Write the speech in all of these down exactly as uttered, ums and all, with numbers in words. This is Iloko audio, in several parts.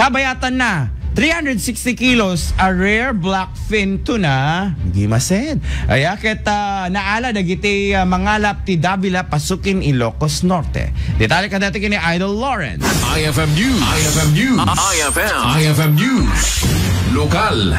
Abayatanna, three hundred sixty kilos a rare blackfin tuna. Gimasen. Aya ket, ah, naala dagiti, ah, mangalap ti Davila, Pasukin, Ilocos Norte. Detalye kadaytoy ken ni Idol Lawrence. I F M News. I F M News. I F M. I F M News. Lokal.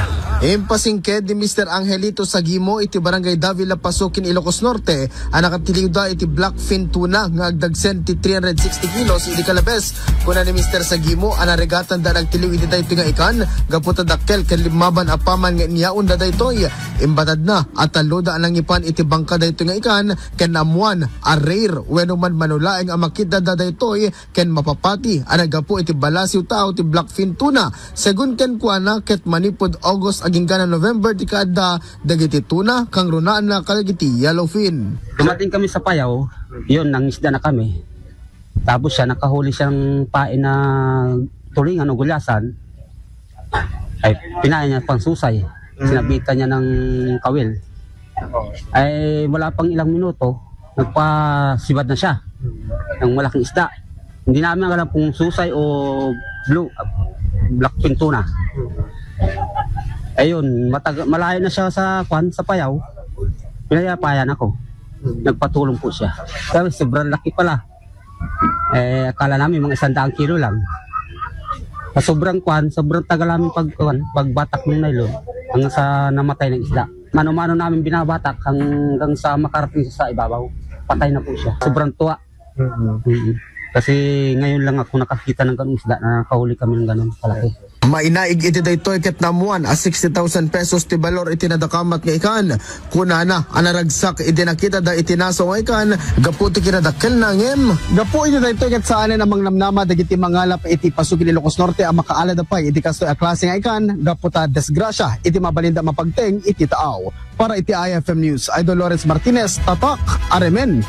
Impasingked ni Mister Angelito Sagimo iti Barangay Davila, Pasukin, Ilocos Norte, a nakatiliwda iti blackfin tuna nga agdagsen ti three hundred sixty kilos idi kalabes. Kuna ni Mister Sagimo a naregatanda a nagtiliw iti daytoy nga ikan gapu ta dakkel ken limmaban a paman nga inyaonda daytoy. Imbatadna a talloda a nangipan iti bangka daytoy nga ikan ken naammoan a rare wenno man manulaeng a makitda daytoy ken mapapati a naggapu iti balasiw tao ti blackfin tuna. Segun kenkuana, ket manipud August agingga November ti kaadda dagiti tuna, kangrunaanna kadagiti yellowfin. Dumating kami sa Payao, yun, nangisda na kami. Tapos siya, nakahuli siyang pain na tulingan o gulyasan. Ay, pinain niya pang susay. Sinabitan niya ng kawil. Ay, wala pang ilang minuto, nagpasibad na siya ng malaking isda. Hindi namin alam kung susay o blue, blackfin tuna. Ayun, matag-, malayo na siya sa, kwan, sa Payao. Pinayapayan ako. Nagpatulong po siya. Sabi, sobrang laki pala. Eh, akala namin mga isang daang kilo lang. Sa sobrang kwan, sobrang tagal namin pag, kwan, pagbatak ng nylon, hanggang sa namatay ng isda. Mano-mano namin binabatak hanggang sa makarating siya sa ibabaw. Patay na po siya. Sobrang tuwa. Mm. Kasi ngayon lang ako nakakita ng ganung isda na nakahuli kami ng ganun kalaki. Mainaig iti daytoy ket naammoan a sixty thousand pesos ti balor iti nadakamat nga ikan. Kunana a naragsak idi nakitada iti naso nga ikan gapu ti kinadakkelna ngem. Gapu iti daytoy ket saanen a mangnamnama dagiti mangalap iti Pasukin, Ilocos Norte a makaalada pay iti kastoy a klase nga ikan gapu ta disgrasya iti mabalinda a mapagteng iti taaw. Para iti I F M News, Idol Lawrence Martinez, Tatak, Aremen.